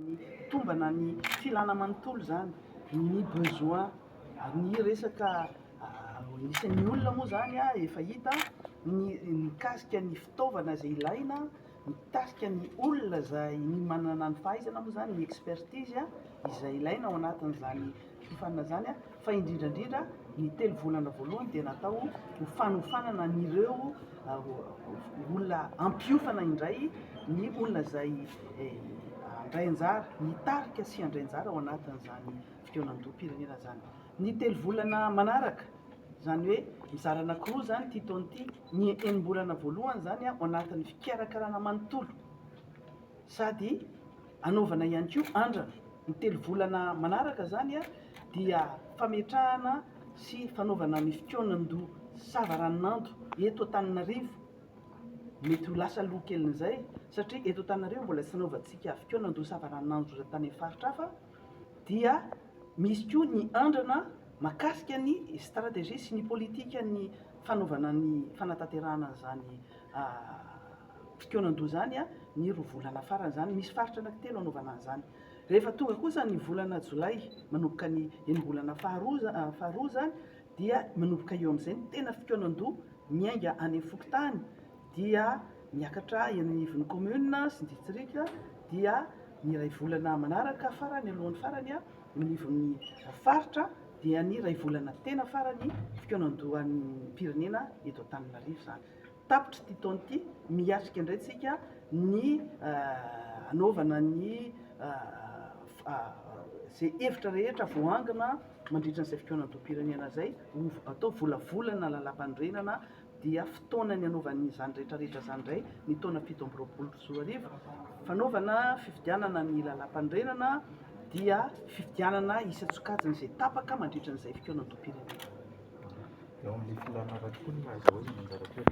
Ny tombana ny filana manontolo izany, ny besoin, ny resaka isan'ny olona moa izany efa hita, ny mikasika ny fitaovana izay ilaina, mikasika ny olona izay manana ny fahaizana moa izany, ny expertise izay ilaina ao anatin'izany fiofanana izany, fa indrindra indrindra ny 3 volana voalohany dia natao ho fanofanana an'ireo olona ampiofana indray ny olona izay handray anjara, mitarika sy handray anjara ao anatin'izany fikaonandoham-pirenena izany. Ny 3 volana manaraka, izany hoe mizara anankiroa izany ity taona ity, ny enim-bolana voalohany izany ao anatin'ny fikarakarana manontolo sady anaovana ihany koa andrana. Ny 3 volana manaraka izany dia fametrahana sy fanaovana ny fikaonandoha savaranonando eto Antananarivo. Mety ho lasa aloha kelin'izay satria eto Antananarivo mbola tsy nanaovantsika fikaonandoha savaranonando tany amin'ny faritra hafa, dia misy koa ny andrana mahakasika ny stratégie sy ny politikan'ny fanaovana ny fanatanterahana an'izany fikaonandoha izany ny 2 volana farany izany. Misy faritra anankitelo anaovana an'izany. Rehefa tonga kosa ny volana jolay, manomboka ny enim-bolana faharoa izany, dia manomboka eo amin'izay ny tena fikaonandoha miainga any amin'ny fokontany, dia miakatra eny anivon'ny commune sy ny distrika, dia ny 1 volana manaraka farany alohan'ny farany eo anivon'ny faritra, dia ny 1 volana tena farany fikaonandohan'ny pirenena eto Antananarivo izany. Tapitra ity taona ity, miatrika indray tsika ny anaovana ny izay hevitra rehetra voaangona mandritra an'izay fikaonandoham-pirenena izay, atao volavolana lalam-panorenana, dia fotoana ny anaovan'izany rehetrarehetra izany indray ny taona 2027, fanaovana fifidianana ny lalam-panorenana dia fifidianana isan-tsokajiny izay tapaka mandritra an'izay fikaonandoham-pirenena. Eo amin'ny filana ara-tokoa ny maha-izao azy ny anjara toerana.